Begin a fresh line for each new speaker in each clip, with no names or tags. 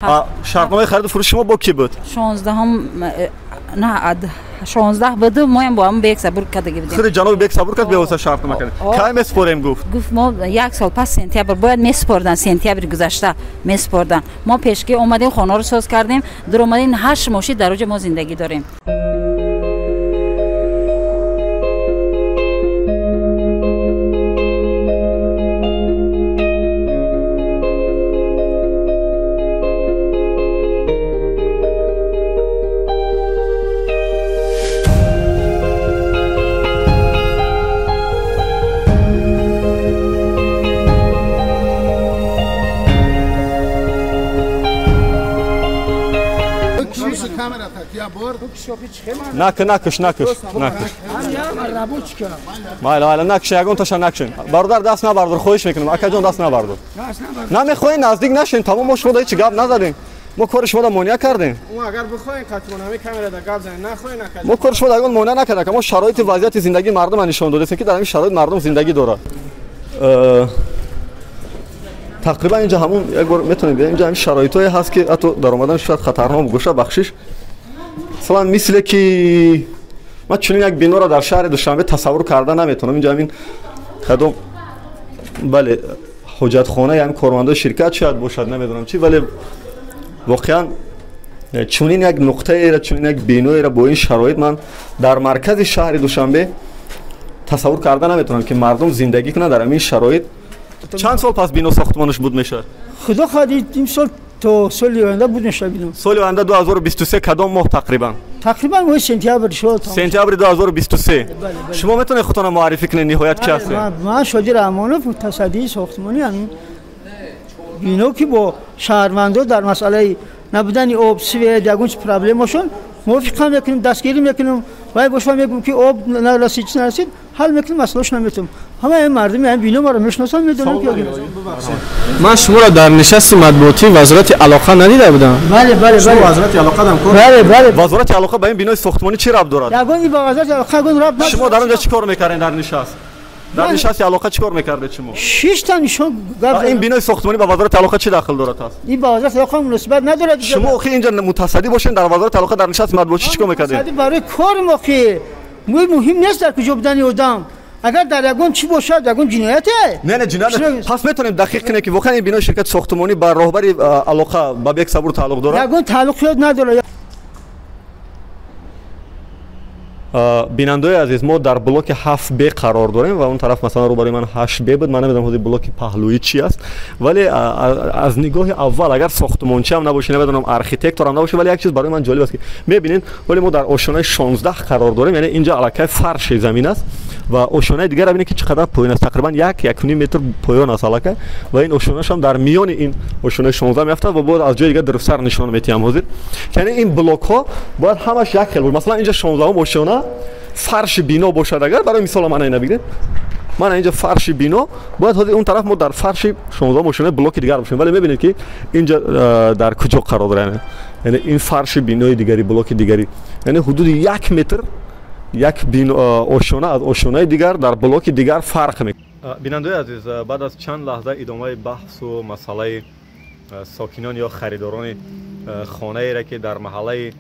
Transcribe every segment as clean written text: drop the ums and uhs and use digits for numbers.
Шартномаи хариду фурӯши шумо бо кӣ буд?
16-ум на 16 буд, моям бо ҳам Бек Сабур кардаги будем.
Худи ҷаноби Бек Сабур кард, бевосита шартнома кард. Кай месупорем гуфт?
Гуфт мо як сол пас сентябр бояд месупордан, сентябри гузашта месупордан. Мо пешки омадем, хонаро соз кардем, дур омадем, 8 моҳ шид дар оҷа мо зиндагӣ дорем.
Накаш, накаш, накаш. Майла, майла, накш, ягон таша накшин. Бародар, даст набардор, хоҳиш мекунам. Акаҷон, даст набардор. Намехоҳем наздик нашин, тамом, мо шумо да ҳеҷ гап назадем. Мо кори шумо да монеа кардем.
Агар бихоҳем қатмон ҳамин камера да гап занем, нахоҳем накардем.
Мо кори шумо да ягон монеа накардем, мо шароити вазъияти зиндагии мардумро нишон додем, ки дар ҳамин шароит мардум зиндагӣ дорад. Тақрибан инҷа ҳамун як бор метавонем бинем, инҷа ҳамин шароитҳое ҳаст, ки ҳатто дар омадан шояд хатарнок бошад, бахшиш. Масалан, мисле ки ман чунин як биноро дар шаҳри Душанбе тасаввур карда наметавонам. Инҷа ҳамин кадом, бале, ҳоҷатхона ё ҳамин кормандои ширкат шояд бошад, намедонам чӣ, вале воқеан чунин як нуқтаеро, чунин як биноеро бо ин шароит ман дар маркази шаҳри Душанбе тасаввур карда наметавонам, ки мардум зиндагӣ кунанд дар ҳамин шароит. Чанд сол пас бино сохтмонаш буд мешавад?
Худо хоҳад, имсол то соли оянда буд мешавад бино.
Соли оянда 2023 кадом моҳ тақрибан?
Тақрибан моҳи сентябр шуд.
Сентябри 2023. Шумо метавонед худтонро муаррифӣ кунед, ниҳоят ки ҳастед?
Ман Шоди Раҳмонов, мутасаддии сохтмонии ҳамин бино, ки бо шаҳрвандо дар масъалаи набудани об, свет, ягон чиз проблемашон мувофиқа мекунем, дастгирӣ мекунем. Вай бошма мегӯм, ки об нарасид, чиз нарасид, ҳал мекунем, масъалааш наметавонем. Ҳамаи мардуми ҳамин бино маро мешиносанд, медонанд, ки
ман шуморо дар нишасти матбуотии вазорати алоқа надида будам.
Бале, бале,
бале. Вазорати алоқа дам кор?
Бале, бале.
Вазорати алоқа ба ин бинои сохтмонӣ чӣ рабт дорад?
Ягон ин ба вазорати алоқа ягон рабт надорад.
Шумо дар он ҷо чӣ кор мекардед дар нишаст? Дар нишасти алоқа чӣ кор мекардед шумо?
Шишта нишон гап.
Ин бинои сохтмонӣ ба вазорати алоқа чӣ дахл дорад аст?
Ин ба вазорати алоқа муносибат надорад.
Шумо охи инҷа мутасаддӣ бошед, дар вазорати алоқа дар нишасти матбуотӣ чӣ кор мекардед?
Мутасаддӣ барои кори мо, ки муҳим нест дар куҷо будани одам. Агар дар ягон чӣ бошад, ягон ҷинояте?
Не, не, ҷиноят. Пас метавонем дақиқ кунем, ки воқеан ин бинои ширкати сохтмонӣ ба роҳбари алоқа, ба Бек Сабур тааллуқ дорад?
Ягон тааллуқиёт надорад.
Бинандаои азиз, мо дар блоки 7Б қарор дорем ва он тараф масалан рӯбарӯи ман 8Б буд. Ман намедонам ҳозир блоки паҳлӯӣ чи аст, вале аз нигоҳи аввал агар сохтмончиам набошӣ, намедонам архитекторам набошӣ, вале як чиз барои ман ҷолиб аст, ки мебинед, вале мо дар ошёнаи 16 қарор дорем, яъне инҷа аллакай фарши замин аст ва ошёнаи дигар бинед, ки чӣ қадар поён аст, тақрибан 1-1.5 метр поён аст аллакай, ва ин ошёнаш ҳам дар миёни ин ошёнаи 16 меафтад ва бояд аз ҷои дигар дурусттар нишон метиҳам ҳозир. Яъне ин блокҳо бояд ҳамаш як хел бошад. Масалан, инҷа 16-ум ошёна фарши бино бошад, агар барои мисол мана ина бигиред, мана инҷа фарши бино бояд ҳозир он тараф мо дар фарши 16-ум ошёнаи блоки дигар бошем, вале мебинед, ки инҷа дар куҷо қарор дорад. Яъне ин фарши бинои дигари, блоки дигари, яъне ҳудуди 1 метр як ошёна аз ошёнаи дигар дар блоки дигар фарқ мекунад. Бинандаои азиз, баъд аз чанд лаҳза идомаи баҳсу масъалаи сокинон ё харидорони хонаеро, ки дар маҳаллаи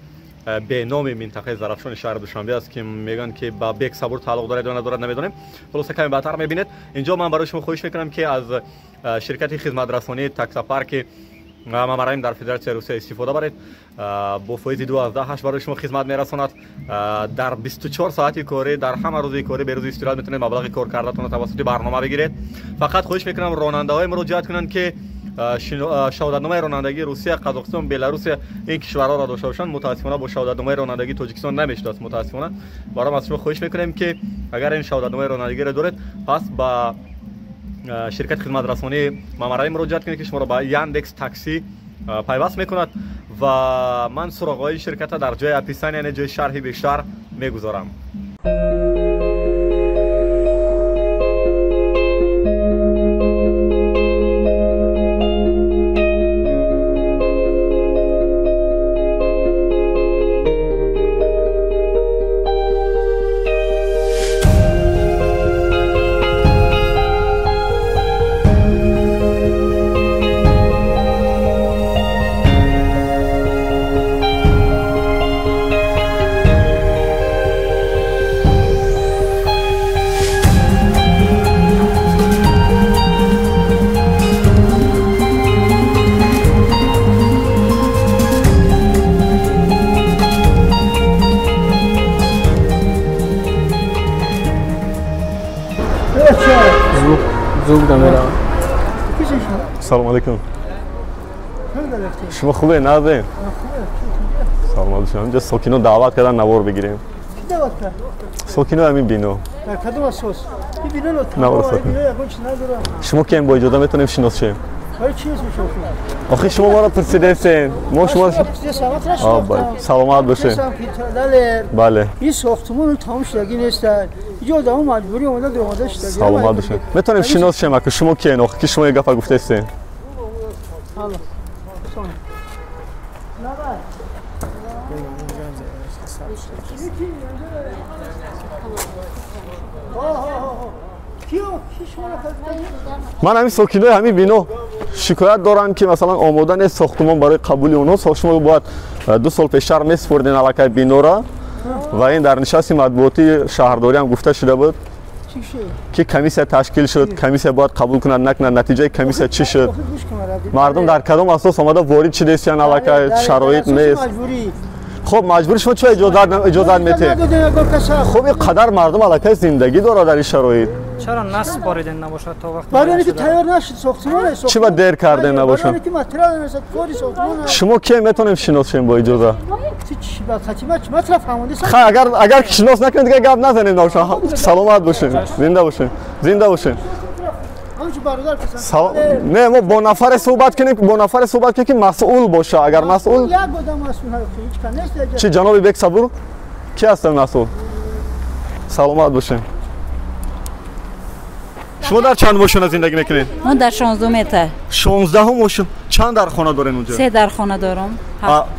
беноми минтақаи Зарафшони шаҳри Душанбе аст, ки мегӯянд, ки ба Бек Сабур тааллуқ дорад ё надорад, намедонем. Хулоса, каме баъдтар мебинед. Инҷо ман барои шумо хоҳиш мекунам, ки аз ширкати хизматрасонии таксопарки Мамараим дар Федератсияи Русия истифода баред. Бо фоизи 2.8 барои шумо хизмат мерасонад. Дар 24 соати корӣ, дар ҳама рӯзи корӣ, бе рӯзи истироҳат метавонед маблағи кор кардатонро тавассути барнома бигиред. Фақат хоҳиш мекунам, ронандаҳое муроҷиат кунанд, ки шаҳодатномаи ронандагии Русия, Қазоқистон, Беларусия, ин кишварҳоро дошта бошанд. Мутаассифона, бо шаҳодатномаи ронандагии Тоҷикистон намешудааст, мутаассифона. Баром аз шумо хоҳиш мекунем, ки агар ин шаҳодатномаи ронандагиро доред, пас ба ширкати хизматрасонии Мамараим муроҷиат кунед, ки шуморо ба Яндекс Такси пайваст мекунад ва ман суроғҳои ширката дар ҷои описания, яъне ҷои шарҳи бештар мегузорам.
дида меравад.
Салом алейкум. Шумо хубе, нағзед? Саломат бошед. Инҷо сокино даъват кардан навор бигирем.
Ки даъват кард?
Сокино ҳамин бино.
Дар кадом асос? Ин бино бино ягон чиз надорад.
Шумо кием, бо иҷоза метавонем шинос шем?
Барои чӣ шумо?
Охи шумо моро пурсидесен. Мо шумо саломат бошед. Бале.
Ин сохтмон тамом шудагӣ нест. Инҷо одамо маҷбурӣ омада омада шудагӣ.
Саломат бошед. Метавонем шинос шем, ака шумо киен? Охи ки шумо як гапа гуфтесен. Ман ҳамин сокинои ҳамин бино шикоят доранд, ки масалан омода нест сохтумон барои қабули онҳо. Шумо бояд 2 сол пештар месупурден аллакай бинора ва ин дар нишасти матбуотии шаҳрдорӣ ҳам гуфта шуда буд, ки комиссия ташкил шуд, комиссия бояд қабул кунад, накунад. Натиҷаи комиссия чӣ шуд? Мардум дар кадом асос омада ворид шудесиян? Аллакай шароит нест. Хоб, маҷбури шумо чӣ иҷозат метиҳед? Хоб, ин қадар мардум аллакай зиндагӣ дорад дар ин шароит.
Чаро насупориден набошад то вақт?
Барои ки тайёр нашуд сохтмон.
Чӣ ба дер карден набошад?
Барои ки материал нарасад, кори сохтмон.
Шумо кие метавонем шинос шем бо иҷоза?
Ха,
агар ки шинос накунед, дигар гап назанем набошад. Саломат бошед, зинда бошед, зинда бошед. Не, мо бо нафаре суҳбат кунем, бо нафаре суҳбат кунем, ки масъул боша. Агар масъул чи ҷаноби Бексабур ки ҳастанд масъул? Саломат бошед. Шумо дар чанд мошина зиндагӣ мекунед?
Мо дар 16 метр.
16 мошин. Чанд дар хона дорен онҷо?
3 дар хона дорам.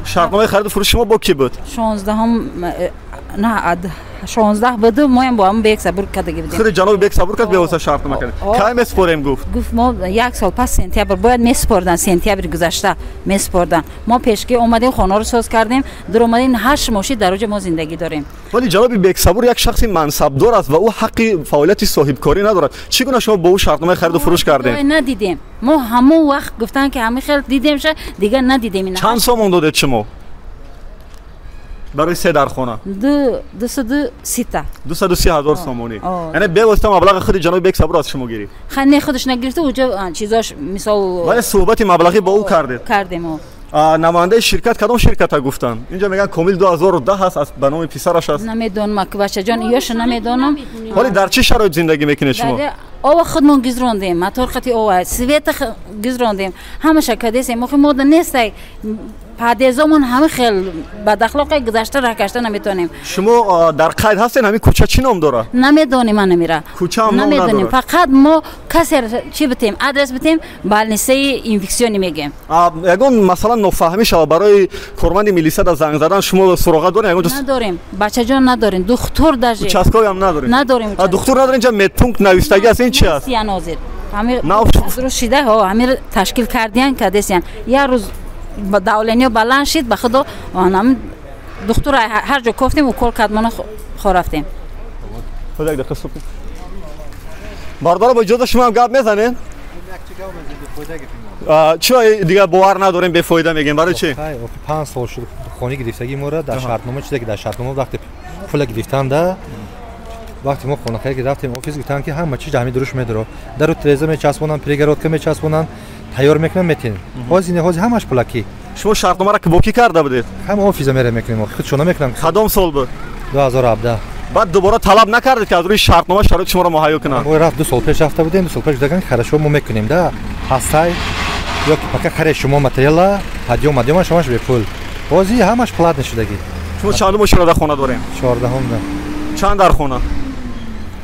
Шартномаи хариду фурӯши шумо бо кӣ буд?
16 на 16 буд, моям бо ҳам Бексабур кардагӣ будем.
Худи ҷаноби Бексабур кард, бевосита шартнома кард. Кай месупорем гуфт?
Гуфт мо 1 сол пас сентябр бояд месупордан, сентябри гузашта месупордан. Мо пешки омадем, хонаро соз кардем, дуромадем 8 моҳ дар оҷо мо зиндагӣ дорем.
Вале ҷаноби Бексабур як шахси мансабдор аст ва ӯ ҳаққи фаъолияти соҳибкорӣ надорад. Чӣ гуна шумо бо ӯ шартномаи хариду фурӯш кардем?
Надидем. Мо ҳамон вақт гуфтанд, ки ҳамин хел дидемша, дигар надидем ина.
Чанд сомон додед шумо? Барои 3 дар хона?
230.
230 ҳазор сомонӣ. Яъне бевосита маблағи худи ҷаноби Бексабур аз шумо гирифт?
Ха, не, худаш нагирифта, уҷо чизош мисол.
Вале суҳбати маблағӣ бо ӯ кардед?
Кардем.
Намояндаи ширкат кадом ширката гуфтанд? Инҷо мегӯянд Комил 2010 аст, аз ба номи писараш аст.
Намедонам, бачаҷон, ёша намедонам.
Ҳоле дар чӣ шароит зиндагӣ мекунед шумо?
Ова худмон гизрондем, мотор қати ова, света гизрондем, ҳамаша кадесем. Охи мода нестай, падезомон ҳама хел бадахлоқи гузашта раҳ кашта наметонем.
Шумо дар қайд ҳастен, ҳамин кӯча чӣ ном дорад?
Намедонем, ман намира.
Кӯча ҳам ном надорад.
Фақат мо касе чӣ битем, адрес битем, балнисаи инфексионӣ мегем.
Ягон масалан нофаҳмӣ шава барои корманди милиса дар занг задан шумо суроға дорем? Ягон
надорем, бачаҷон, надорем. Духтур даже.
Участковый ҳам надорем.
Надорем.
Духтур надорем, инҷа медпункт навиштагӣ аст, ин чи аст?
Ҳозир. Ҳамин рӯз шида, ҳамин ташкил кардиян, кадесиян. Як рӯз давлениё баланд шид, ба худо духтур ҳар ҷо кофтем, укол кард, мона хо рафтем.
Бардора, бо иҷоза шумо ҳам гап мезанед? Чиро дигар бовар надорем, бефоида мегем? Барои чи?
5 сол шуд хона гирифтагӣ моро дар шартнома, чизе ки дар шартнома вақте пула гирифтанда, вақте мо хонахарид ки рафтем офис, гуфтанд ки ҳама чиз ҳамин дуруш медаро, дару треза мечаспонанд, перегородка мечаспонанд, тайёр мекунанд, метин. Ҳозир не, ҳозир ҳамаш пулакӣ.
Шумо шартномаро бо кӣ карда будед?
Ҳама офиса мере мекунем, худшона мекунам.
Кадом сол буд?
2017.
Баъд дубора талаб накардед, ки аз рӯи шартнома шароити шуморо муҳайё кунанд?
Мо рафт 2 сол пеш рафта будем, 2 сол пеш гуфтанд хорошо, мо мекунем да, ҳастай ё ки пока харе шумо материала, ҳадё мадёма шумаш бепул. Ҳозир ҳамаш платный шудагӣ.
Шумо чандум мошина дар хона дорем?
14-ум.
Чанд дар хона?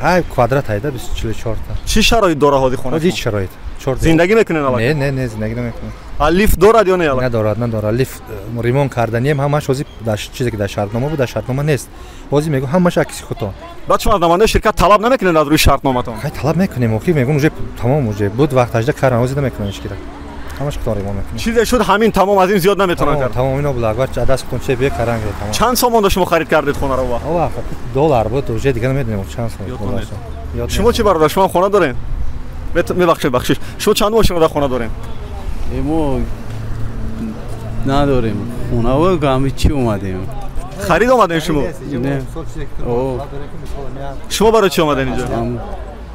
Ҳай квадрат ҳайда 24 та.
Чӣ шароит дора ҳозир хона?
Ҳозир шароит.
Зиндагӣ мекунед аллакай?
Не, не, не, зиндагӣ намекунем.
Лифт дорад ё не аллакай?
Надорад, надорад. Лифт ремонт карданием, ҳамаш ҳозир дар чизе ки дар шартнома буд, дар шартнома нест. Ҳозир мегӯ ҳамаш акси худтон.
Баъд шумо аз намояндаи ширкат талаб намекунед аз рӯи шартноматон?
Хай талаб мекунем, охир мегӯм уже тамом, уже буд вақт ажда кардан, ҳозир намекунем ҳеч кира. Ҳамаш худтон ремонт мекунем.
Чизе шуд ҳамин тамом, аз ин зиёд наметавонанд кард.
Тамом ино буд, агар даст худтон че бия кардан тамом.
Чанд сомон шумо харид кардед хонаро вақт?
О, вақт доллар буд, уже дигар намедонем чанд сомон.
Шумо чӣ бародар, шумо хона доред? Мебахшед, бахшиш. Шумо чанд мошина дар хона доред?
Мо надорем. Хона ҳами чӣ омадем?
Харид омадем шумо?
Не.
Шумо барои чӣ омадем инҷо?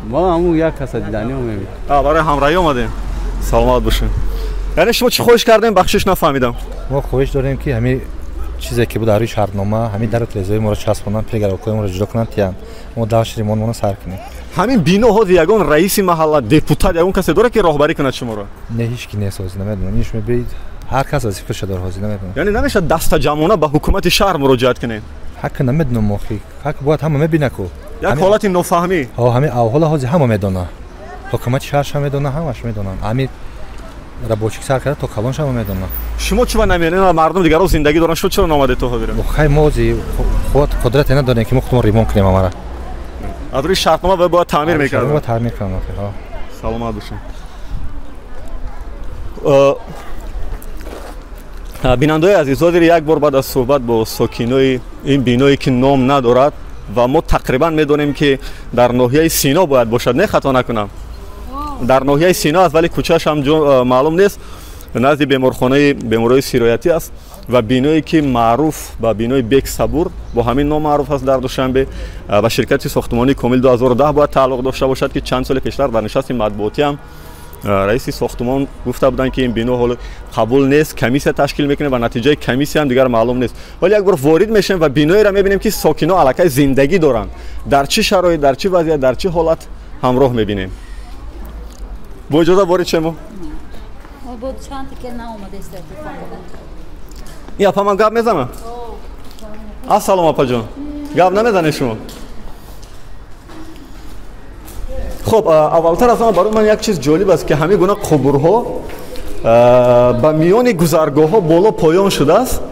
Мо ҳамун як каса диданӣ омадем.
Барои ҳамроҳӣ омадем. Саломат бошед. Яъне шумо чӣ хоҳиш кардем? Бахшиш нафаҳмидам.
Мо хоҳиш дорем ки ҳамин чизе ки буд дар рӯи шартнома, ҳамин дару тирезаҳои моро часпонанд, перегородкаҳои моро ҷудо кунанд, тиянд. Мо дальше ремонтмонро сар кунем.
Ҳамин бино ҳозир ягон раиси маҳалла, депутат, ягон касе дорад ки роҳбарӣ кунад шуморо?
Не, ҳеҷ ки нест ҳозир, намедонам. Ин шумо бибинед, ҳар кас вазифаша дорад ҳозир, намедонам.
Яъне намешавад дастаҷамъона ба ҳукумати шаҳр муроҷиат кунем?
Ҳаққ намедонам охи. Ҳақ бояд ҳама мебина ку.
Як ҳолати нофаҳмӣ.
Ҳо, ҳамин авҳола ҳозир ҳама медонад. Ҳукумати шаҳрша медонад, ҳамаш медонанд. Ҳамин рабочик сар карда то калон шава медонад.
Шумо чӣ намеонед? Мардум дигарро зиндагӣ доранд, шумо чаро наомадед то ҳозир?
Хай, мо ҳозир қудрате надорем ки мо худмон ремонт кунем ҳамаро.
Аз рӯи шартнома бояд таъмир мекарданд.
Бояд таъмир кунанд.
Саломат бошед. Бинандаои азиз, ҳозир як бор баъд аз суҳбат бо сокинои ин биное ки ном надорад ва мо тақрибан медонем ки дар ноҳияи Сино бояд бошад, не хато накунам, дар ноҳияи Сино аст, вале кӯчааш ҳам маълум нест, назди беморхонаи бемориҳои сироятӣ аст ва биное ки маъруф ба бинои Бек Сабур бо ҳамин ном маъруф аст дар Душанбе, ба ширкати сохтмонии Комил 2010 бояд тааллуқ дошта бошад ки чанд соли пештар дар нишасти матбуотӣ ҳам раиси сохтмон гуфта буданд ки ин бино ҳоло қабул нест, комиссия ташкил мекунем ва натиҷаи комиссия ҳам дигар маълум нест. Вале як бор ворид мешавем ва биноеро мебинем ки сокино аллакай зиндагӣ доранд. Дар чӣ шароит, дар чӣ вазъият, дар чӣ ҳолат ҳамроҳ мебинем. Бо иҷоза ворид шемо. Ин апа ман гап мезанам? Ассалом апаҷон. Гап намезанед шумо? Хуб, аввалтар аз ҳама барои ман як чиз ҷолиб аст ки ҳамин гуна қубурҳо ба миёни гузаргоҳҳо боло поён шудааст.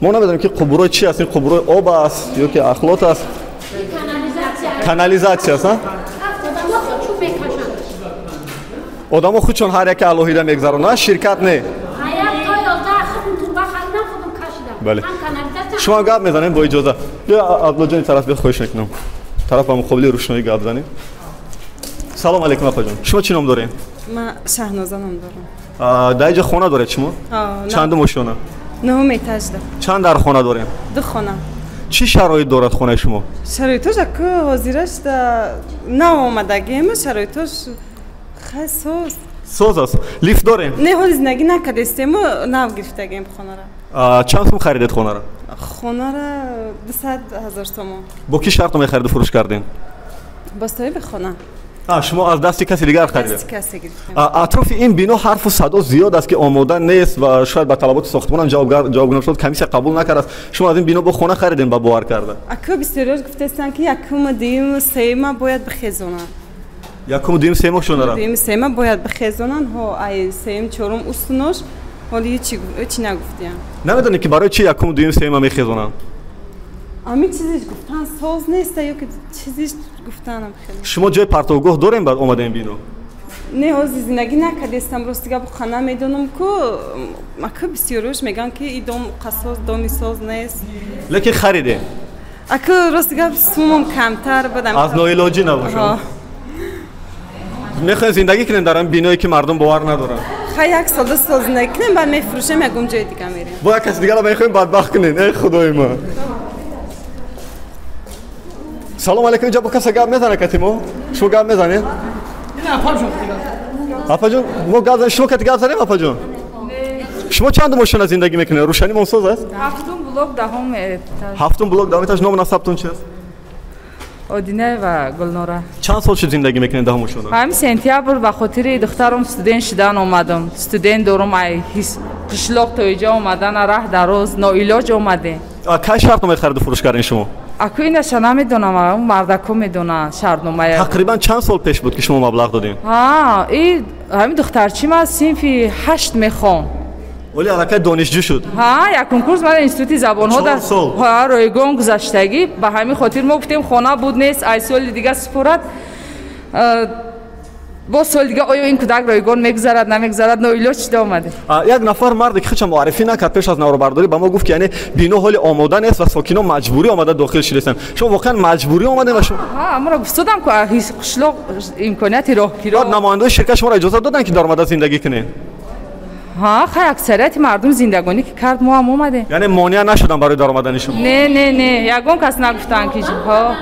Мо намедонем ки қубурҳои чи аст, ин қубурҳои об аст ё ки ахлот аст? Канализатсия аст, одамо худшон ҳар яке алоҳида мегзаронанд, ширкат не. Бале. Шумо гап мезанем бо иҷоза. Биё Абдуллоҷони тараф биё, хоҳиш мекунам. Тараф ба муқобили рӯшноӣ гап занем. Салом алейкум апаҷон. Шумо чӣ ном доред?
Ман Шаҳноза ном дорам.
Дар инҷа хона доред шумо? Чандум ошёна?
Нӯҳум этажда.
Чанд дар хона дорем?
Ду хона.
Чӣ шароит дорад хонаи шумо?
Шароитош аку ҳозираш нав омадагием, шароитош хай соз.
Соз аст. Лифт дорем?
Не, ҳоли зиндагӣ накардестему, нав гирифтагием хонаро.
Чанд сум харидед хонаро?
Хонара 200 000 сомон.
Бо кӣ шартнома хариду фурӯш кардем?
Бо соҳиби хона.
Шумо аз дасти каси дигар харидед? Атрофи ин бино ҳарфу садо зиёд аст ки омода нест ва шояд ба талаботи сохтмон ҳам ҷавобгӯ нашуд, комиссия қабул накардааст. Шумо аз ин бино бо хона харидем ба бовар карда?
Аку бисёриёш гуфтаистанд ки якуму дуюму сеюма бояд бихезонанд.
Якуму дуюм сеюма шунара?
Дуюм сеюма бояд бихезонанд. Ҳо, ай сеюм чорум устунош ҳоли ҳеҷ нагуфтиям.
Намедонед ки барои чи якуму дуюм сеюма мехезонанд?
Ҳамин чизиш гуфтан соз нест ё ки чизиш гуфтанам хеле.
Шумо ҷои партовгоҳ дорем баъд омадаем бино?
Не, ҳозир зиндагӣ накардестам, рости гап хона медонам ку аку бисёриёш мегӯянд ки и дом қасоз, доми соз нест.
Лекин харидем?
Аку рости гап сумам камтар будам.
Аз ноилоҷӣ набошад. Мехоҳем зиндагӣ кунем дар ин биное ки мардум бовар надоранд?
Хай, як сол ду сол зиндагӣ кунем, баъд мефурӯшем, ягон ҷои дига мерем.
Бо як каси дигарро мехоҳем бадбахт кунем, эй худои ман. Салом алейкум, инҷа бо касе гап мезанад кати мо? Шумо гап мезанед? Апаҷон, мо гап занем, шумо кати гап занем апаҷон? Шумо чанд мошина зиндагӣ мекунед? Рӯшанӣ монсоз аст?
Ҳафтум блок даҳум этаж.
Ҳафтум блок даҳум этаж, ному насабтон чи аст?
Одинаева Гулнора.
Чанд сол шуд зиндагӣ мекунед даҳум ошёна?
Ҳамин сентябр ба хотири духтарам студент шудан омадам. Студент дорум, ай қишлоқ то иҷо омадан, раҳ дароз, ноилоҷ омадем.
Кай шартномаи хариду фурӯш кардем шумо?
Аку инаша намедонам, мардако медонанд шартномая.
Тақрибан чанд сол пеш буд ки шумо маблағ додем?
Ҳа, и ҳамин духтарчи ман синфи 8 мехон.
Оли аллакай донишҷӯ шуд?
Ҳа, якум курс ман институти забонҳо дар ройгон гузаштагӣ. Ба ҳамин хотир мо гуфтем хона буд нест, ай соли дига супорад. Боз соли дига оё ин кӯдак ройгон мегузарад, намегузарад, ноилоҷ шуда омадем.
Як нафар марде ки худшам муаррифӣ накард пеш аз наворбардорӣ ба мо гуфт ки яъне бино ҳоли омода нест ва сокино маҷбурӣ омада дохил шудастанд. Шумо воқеан маҷбурӣ омадем ва шумо?
Ҳа, амро гуфтодам ку қишлоқ имконияти роҳкиро.
Баъд намояндаҳои ширкат шуморо иҷозат доданд ки дар омада зиндагӣ кунед?
Ҳа, хай аксарияти мардум зиндагонӣ ки кард, мо ҳам омадем.
Яъне монеа нашуданд барои даромадани шумо?
Не, не, не, ягон кас нагуфтанд ки ҳо.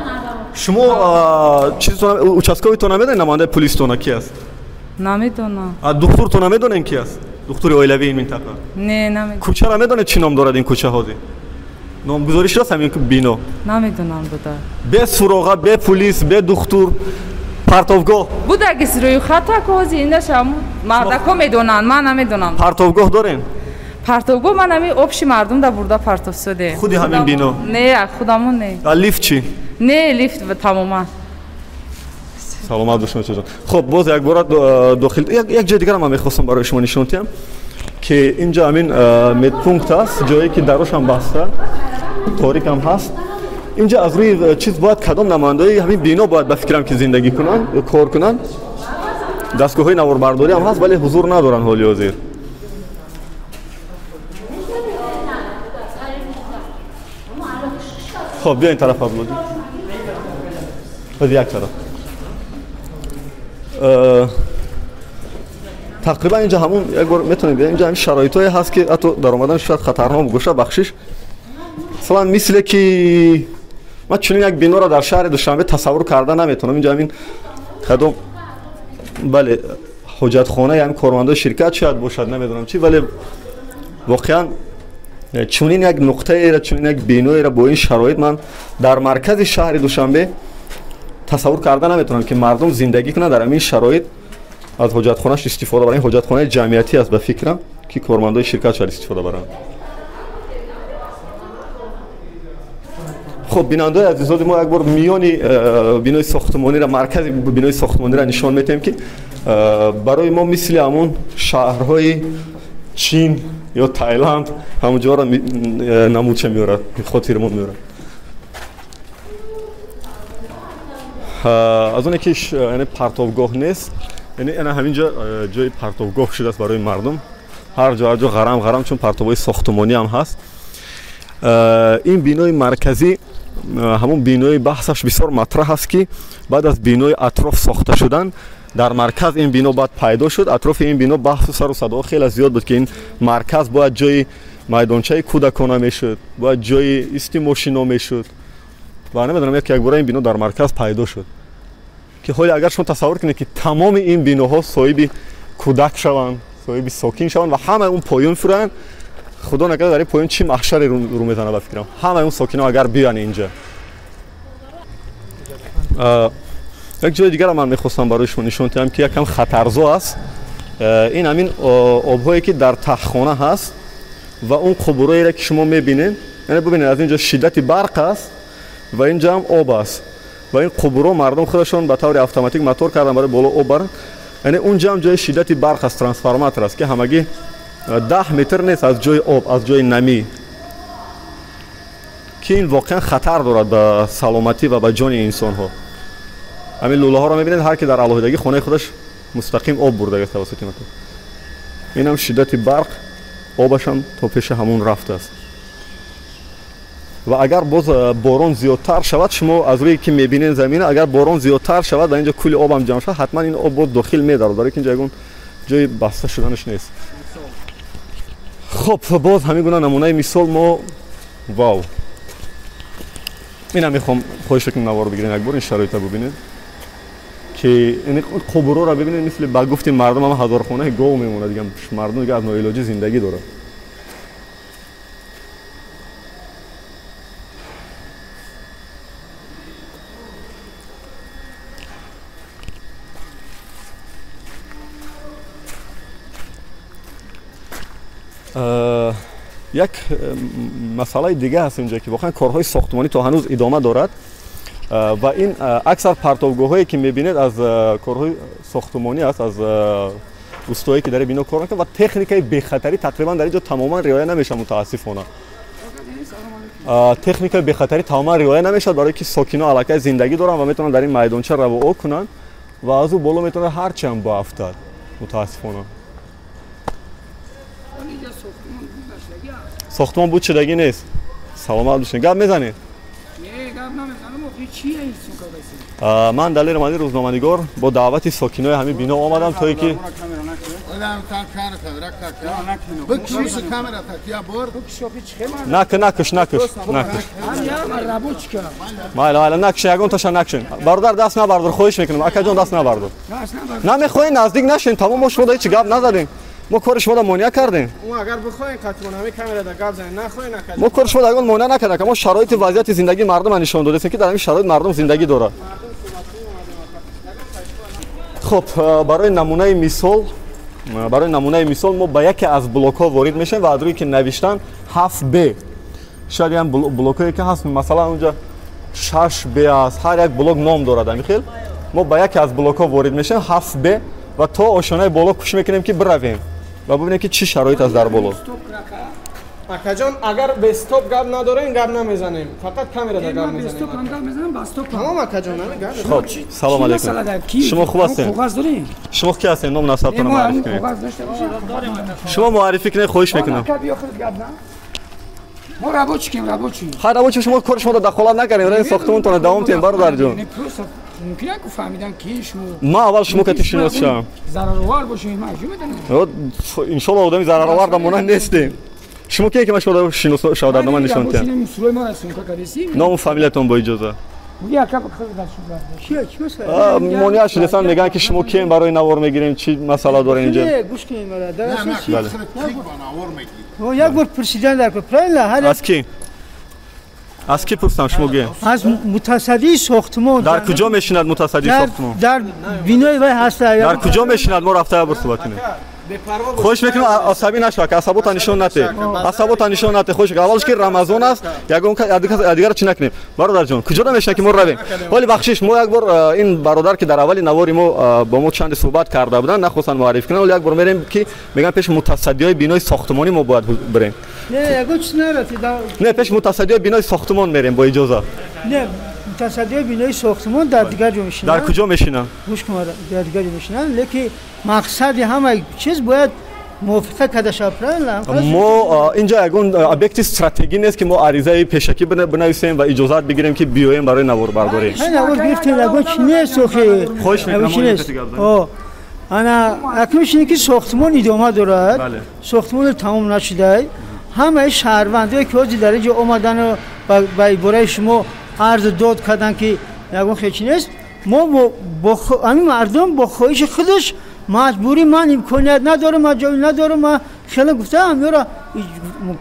Шумо чизтон участковитон намедонед, намояндаи полистона ки аст?
Намедонам.
Духтуртон намедонед ки аст? Духтури оилавии ин минтақа?
Не, намедонам.
Кӯчаро медонед чӣ ном дорад ин кӯча ҳозир? Номгузорӣ шудааст ҳамин бино?
Намедонам буда.
Бе суроға, бе полис, бе духтур, партовгоҳ.
Будаги рӯйхата ки ҳозир инаша мардако медонанд, ман намедонам.
Партовгоҳ дорем?
Партовгоҳ ман ҳамин общи мардум да бурда партов суде.
Худи ҳамин бино?
Не, худамон не.
А лифт чӣ?
Не, лифт тамоман.
Саломат бошед, ҷон. Хуб, боз як бора дохил як ҷои дигар ман мехостам барои шумо нишон диҳам, ки инҷо ҳамин медпункт аст, ҷое ки дарошам баста, торикам ҳаст. Инҷо аз рӯи чиз бояд кадом намояндаи ҳамин бино бояд ба фикрам ки зиндагӣ кунанд ё кор кунанд. Дастгоҳҳои наворбардорӣ ҳам ҳаст, вале ҳузур надоранд ҳоли ҳозир. Хуб, биё ин тараф аблоди. Як тараф. Тақрибан инҷа ҳамун як бор метавонем бинем, инҷа ҳамин шароитҳое ҳаст ки ҳатто даромадан шояд хатарнок бошад, бахшиш. Масалан, мисле ки ман чунин як биноро дар шаҳри Душанбе тасаввур карда наметавонам. Инҷа ҳамин кадом, бале, ҳоҷатхона ҳамин кормандои ширкат шояд бошад, намедонам чӣ, вале воқеан чунин як нуқтаеро, чунин як биноеро бо ин шароит ман дар маркази шаҳри Душанбе тасаввур карда наметавонам ки мардум зиндагӣ кунанд дар ҳамин шароит, аз ҳоҷатхонаш истифода баранд. Ин ҳоҷатхонаи ҷамъиятӣ аст ба фикрам ки кормандои ширкат шояд истифода баранд. Хуб, бинандаои азизоди мо, як бор миёни бинои сохтмониро, маркази бинои сохтмониро нишон медиҳем ки барои мо мисли ҳамун шаҳрҳои Чин ё Таиланд ҳамун ҷоро намудча меорад, хотири мо меорад. Аз оне ки партовгоҳ нест, яъне ана ҳамин ҷо ҷои партовгоҳ шудааст барои мардум. Ҳар ҷо, ҳар ҷо ғарам ғарам, чун партовҳои сохтмонӣ ҳам ҳаст. Ин бинои марказӣ ҳамун бинои баҳсаш бисёр матраҳ аст ки баъд аз бинои атроф сохта шудан дар марказ ин бино баъд пайдо шуд. Атрофи ин бино баҳсу сару садоҳо хеле зиёд буд ки ин марказ бояд ҷои майдончаи кӯдакона мешуд, бояд ҷои исти мошино мешуд ва намедонам, як якбора ин бино дар марказ пайдо шуд ки ҳоле агар шумо тасаввур кунед ки тамоми ин биноҳо соҳиби кӯдак шаванд, соҳиби сокин шаванд ва ҳамаи он поён фуранд, худо накарда дар ин поён чӣ маҳшаре рӯ мезанад ба фикрам. Ҳамаи он сокинҳо агар биёянд инҷа. Як ҷои дигарам ман мехостам барои шумо нишон диҳам ки якам хатарзо аст. Ин ҳамин обҳое ки дар таҳхона ҳаст ва он қубурҳоеро ки шумо мебинед, яъне бибинед аз инҷо шиддати барқ аст ва инҷа ҳам об аст ва ин қубурҳо мардум худашон ба таври автоматик мотор кардан барои боло об баранд. Яъне унҷа ҳам ҷои шиддати барқ аст, трансформатор аст ки ҳамагӣ 10 метр нест аз ҷои об, аз ҷои намӣ, ки ин воқеан хатар дорад ба саломатӣ ва ба ҷони инсонҳо. Ҳамин лӯлаҳоро мебинед, ҳар ки дар алоҳидагӣ хонаи худаш мустақим об бурдагааст тавассути мотор. Инам шиддати барқ, обашам то пеши ҳамун рафтааст. Ва агар боз борон зиёдтар шавад, шумо аз рӯе ки мебинед замина, агар борон зиёдтар шавад ва инҷо кули обам ҷамъ шавад, ҳатман ин об боз дохил медарад, барои ки инҷо ягон ҷои баста шуданаш нест. Хуб, боз ҳамин гуна намунаи мисол мо вау, инам мехоҳам хоҳиш кунам навор бигирем, як бор ин шароитро бибинед ки ин қубурҳоро бибинед, мисли ба гуфти мардум ҳама ҳазорхонаи гов мемонад, дига мардум дига аз ноилоҷӣ зиндагӣ дорад. Як масъалаи дига ҳаст инҷо ки воқеан корҳои сохтмонӣ то ҳанӯз идома дорад ва ин аксар партовгоҳҳое ки мебинед аз корҳои сохтмонӣ аст, аз устое ки дар бино кор мекунанд ва техникаи бехатарӣ тақрибан дар инҷо тамоман риоя намешавад. Мутаассифона техникаи бехатарӣ тамоман риоя намешавад, барои ки сокино аллакай зиндагӣ доранд ва метавонанд дар ин майдонча равоо кунанд ва аз ӯ боло метавонад ҳарчи ҳам баафтад. Мутаассифона сохтмон буд шудагӣ нест. Саломат бошед. Гап мезанед? Ман Далер Омадӣ, рӯзноманигор, бо даъвати сокинои ҳамин бино омадам, то ки накуш, накуш, накуш, майла, майла, накуш, ягонташа накушен. Бародар, даст набардор, хоҳиш мекунам, акаҷон, даст набардор. Намехоҳем, наздик нашем, тамом. Мо шумо да ҳеҷ гап назадем, мо кори шумо да монеа кардем?
Агар бихоҳем, қатмон ҳамин камерада гап занем, нахоҳем, накардем.
Мо кори шумо ягон монеа накардем. Мо шароити вазъияти зиндагии мардума нишон додем, ки дар ҳамин шароит мардум зиндагӣ дорад. Хуб, барои намунаи мисол мо ба яке аз блокҳо ворид мешавем ва аз рӯе ки навиштан 7Б, шояд ям блокҳое ки ҳаст, масалан, унҷа 6Б аст, ҳар як блок ном дорад. Ҳамин хел мо ба яке аз блокҳо ворид мешавем, 7Б, ва то ошонаи боло кӯшиш мекунем, ки биравем ва бибинем, ки чӣ шароит аст дар боло.
Акаҷон, агар бе стоп гап надорем, гап намезанем, фақат камерада гап мезанем. Тамом, акаҷон.
Хоб, салом алейкум, шумо хуб ҳастем? Шумо ки ҳастем? Ном насабтонро муаррифӣ кунед. Шумо муаррифӣ кунед, хоҳиш мекунам.
Мо рабочий кем, рабочий.
Ха, рабочий, шумо кори шумо дахолат накардем, равем, сохтмонтонро давом тиҳем, бародарҷон.
Мумкин ку фаҳмидан, ки шумо.
Ман аввал шумо кати шинос шавам.
Зараровар бошем, ман чӣ медонам?
Иншолло, одами зараровар да монанд нестем. Шумо кие, ки ман шумо шинос шаҳодатнома нишон диҳам? Ному фамилиятон бо иҷоза. Монеа шудасан, мегӯянд, ки шумо кием, барои навор мегирем, чӣ масъала дорем инҷа?
Як бор пурсидан дар правильно.
Аз ки, аз ки пурсам, шумо гӯем?
Аз мутасаддии сохтмон.
Дар куҷо мешинад мутасаддии сохтмон?
Дар бинои вай ҳаста.
Дар куҷо мешинад? Мо рафта як бор суҳбат кунем. Хоҳиш мекунам, асабӣ нашава, асабота нишон нате, асабота нишон нате, хоҳиш. Аввалш ки Рамазон аст, ягон дигар чӣ накунем. Бародарҷон, куҷода мешинад, ки мо равем? Ҳоли бахшиш, мо як бор ин бародар, ки дар аввали навори мо бо мо чанде суҳбат карда буданд, нахостанд муаррифӣ кунанд. Ҳоли як бор мерем, ки мегӯям, пеши мутасаддиҳои бинои сохтмонӣ мо бояд бирем. Не, пеши мутасаддиҳои бинои сохтмон мерем, бо иҷоза.
Не, мутасаддиҳои бинои сохтмон дар дигар ҷо мешинанд.
Дар куҷо мешинанд?
Гӯш кун, дар дигар ҷо мешинанд, лекин мақсади ҳамаи чиз бояд мувофиқа карда шавад, правильно?
Мо инҷа ягон объекти стратегӣ нест, ки мо аризаи пешакӣ бинависем ва иҷозат бигирем, ки биёем барои наворбардорӣ.
Навор гирифтем, ягон чи нест охи.
Хоҳиш мекунам.
Ана акнун шине, ки сохтмон идома дорад, сохтмон тамом нашудай. Ҳамаи шаҳрвандое, ки ҳозир дар инҷо омадану ба ибораи шумо арзу дод карданд, ки ягон хечи нест, мо ҳамин мардум бо хоҳиши худаш, маҷбурӣ ман имконият надорам, ман ҷой надорам, ман хеле гуфтам, ёра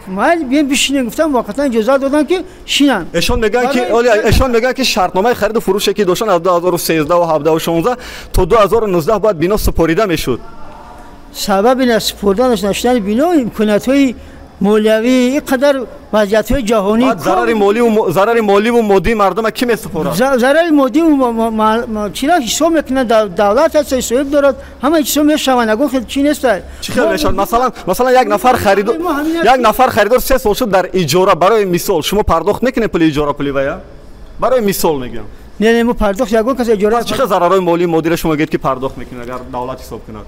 майли, бием бишинем, гуфтам, муваққатан иҷозат додам, ки шинанд.
Эшон мегӯянд, ки шартномаи хариду фурӯше, ки доштан, аз 2013 17 16 то 2019 бояд бино супорида мешуд.
Сабаби насупориданаш нашудани бино имкониятҳои молиявӣ, ин қадар вазъиятҳои ҷаҳонӣ.
Зарари моливу моддии мардума кӣ месупорад?
Зарари моддию чира ҳисоб мекунад, давлат аст, соҳиб дорад, ҳамаи чизҳо мешаванд, ягон хел чӣ нест.
Чӣ хел мешавад? Масалан, як нафар харидор 3 сол шуд дар иҷора, барои мисол, шумо пардохт мекунед пули иҷора, пули вая, барои мисол мегӯям.
Не, мо пардохт ягон кас иҷора.
Чӣ хел зарарҳои молию моддиро шумо мегӯед, ки пардохт мекунед, агар давлат ҳисоб кунад?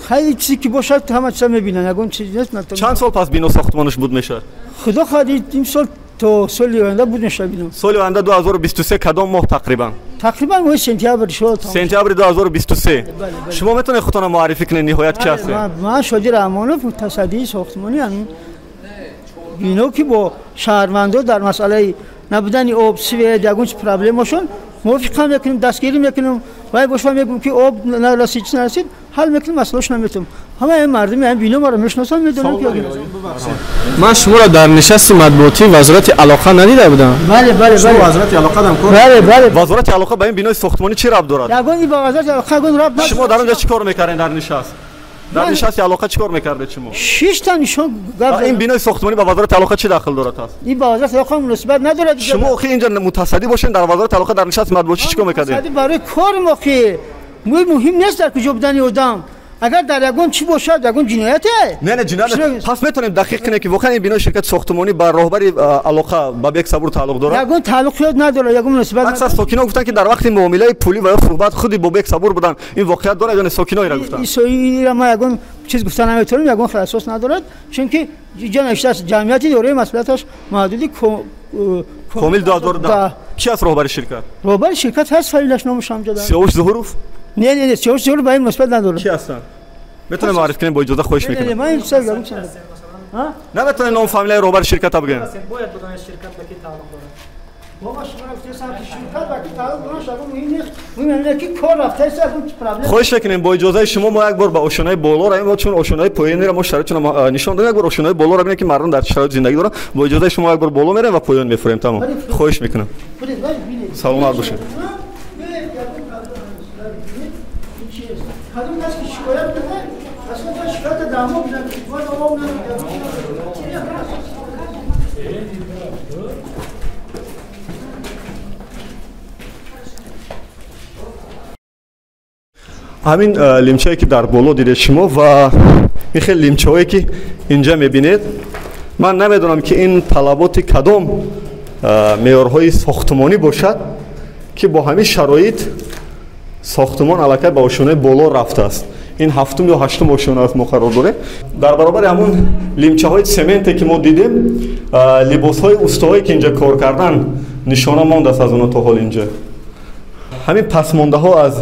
Хайли чизе ки бошад, ҳама чиза мебинанд, ягон чиз нест.
Чанд сол пас бино сохтмонаш буд мешавад?
Худо хоҳад, имсол то соли оянда буд мешавад бино.
Соли оянда, 2023, кадом моҳ тақрибан?
Тақрибан моҳи сентябр шуд.
Сентябри 2023. Шумо метавонед худтонро муаррифӣ кунед, ниҳоят ки ҳастед?
Ман Шоди Раҳмонов, мутасаддии сохтмонии ҳамин бино, ки бо шаҳрвандо дар масъалаи набудани об, свет, ягон чи проблемашон мувофиқа мекунем, дастгирӣ мекунем. Вай бошва мегӯм, ки об нарасид, чи нарасид, ҳал мекунем, масъалашона метавонем. Ҳамаи мардуми ҳамин бино маро мешиносанд, медонам, ки.
Ман шуморо дар нишасти матбуотии Вазорати алоқа надида будам.
Бале.
Шумо Вазорати алоқа дам кор?
Бале.
Вазорати алоқа ба ин бинои сохтмонӣ чӣ рабт дорад?
Ягон ба вазорати алоқа ягон рабт надорад.
Шумо дар он ҷо чӣ кор мекардед дар нишаст? Дар нишасти алоқа чӣ кор мекардед шумо?
Шишта нишон гап.
Ин бинои сохтмонӣ ба Вазорати алоқа чӣ дахл дорад аст?
Ин ба Вазорати алоқа муносибат надорад.
Шумо охи инҷа мутасаддӣ бошед, дар Вазорати алоқа дар нишасти матбуотӣ чӣ кор мекардед?
Барои кори мо ки муҳим нест дар куҷо будани одам, агар дар ягон чӣ бошад, ягон ҷинояте.
Не, ҷиноят. Пас метавонем дақиқ кунем, ки воқеан ин бинои ширкати сохтмонӣ ба роҳбари алоқа, ба Бек Сабур тааллуқ дорад?
Ягон тааллуқиёт надорад, ягон муносибат.
Аксар сокинон гуфтанд, ки дар вақти муомилаи пулӣ ва ё суҳбат худи Бобек Сабур буданд. Ин воқеият дорад ё не? Сокиноира гуфтанд.
Ира ма ягон чиз гуфта наметавонем, ягон хел асос надорад, чунки ҷо навиштааст ҷамъияти дораи масъулияташ маҳдуди
Комил 2010. Ки аст роҳбари ширкат?
Роҳбари ширкат ҳаст, фамилияш номаш ҳамҷо дорад.
Сиёвуш Зуҳуров?
Не, не, не, Сиёвуш Зуҳуров ба ин муносибат надорад.
Ки ҳастанд? Метавонем маъриф кунем бо иҷоза, хоҳиш мекунам.
Не, ман ин чиза гап.
Наметавонем ном фамилияи роҳбари ширката бигӯем.
Бояд бидонед ширкат ба ки тааллуқ дорад.
Бобо, шумо гуфтед ки ширкат ба ки тааллуқ дорад, шумо муҳим нест. Муҳим ин аст ки кор рафтааст, ягон проблем.
Хоҳиш мекунем бо иҷозаи шумо мо як бор ба ошёнаи боло равем, чун ошёнаи поёнро мо шароитшонро нишон додем, як бор ошёнаи боло равем ки мардум дар чӣ шароит зиндагӣ доранд. Бо иҷозаи шумо як бор боло меравем ва поён мефурем. Тамом. Хоҳиш мекунам. Саломат бошед.
Кадом кас ки шикоят кунад, асло бояд шикоята дар мо бинад, бояд мо
ҳамин лимчае ки дар боло дидед шумо ва ин хел лимчаҳое ки инҷа мебинед, ман намедонам ки ин талаботи кадом меъёрҳои сохтмонӣ бошад ки бо ҳамин шароит сохтмон аллакай ба ошёнаи боло рафтааст. Ин ҳафтум ё ҳаштум ошёна аст мо қарор дорем. Дар баробари ҳамун лимчаҳои цементе ки мо дидем, либосҳои устоҳое ки инҷа кор кардан нишона мондааст аз онҳо то ҳол инҷа. Ҳамин пасмондаҳо аз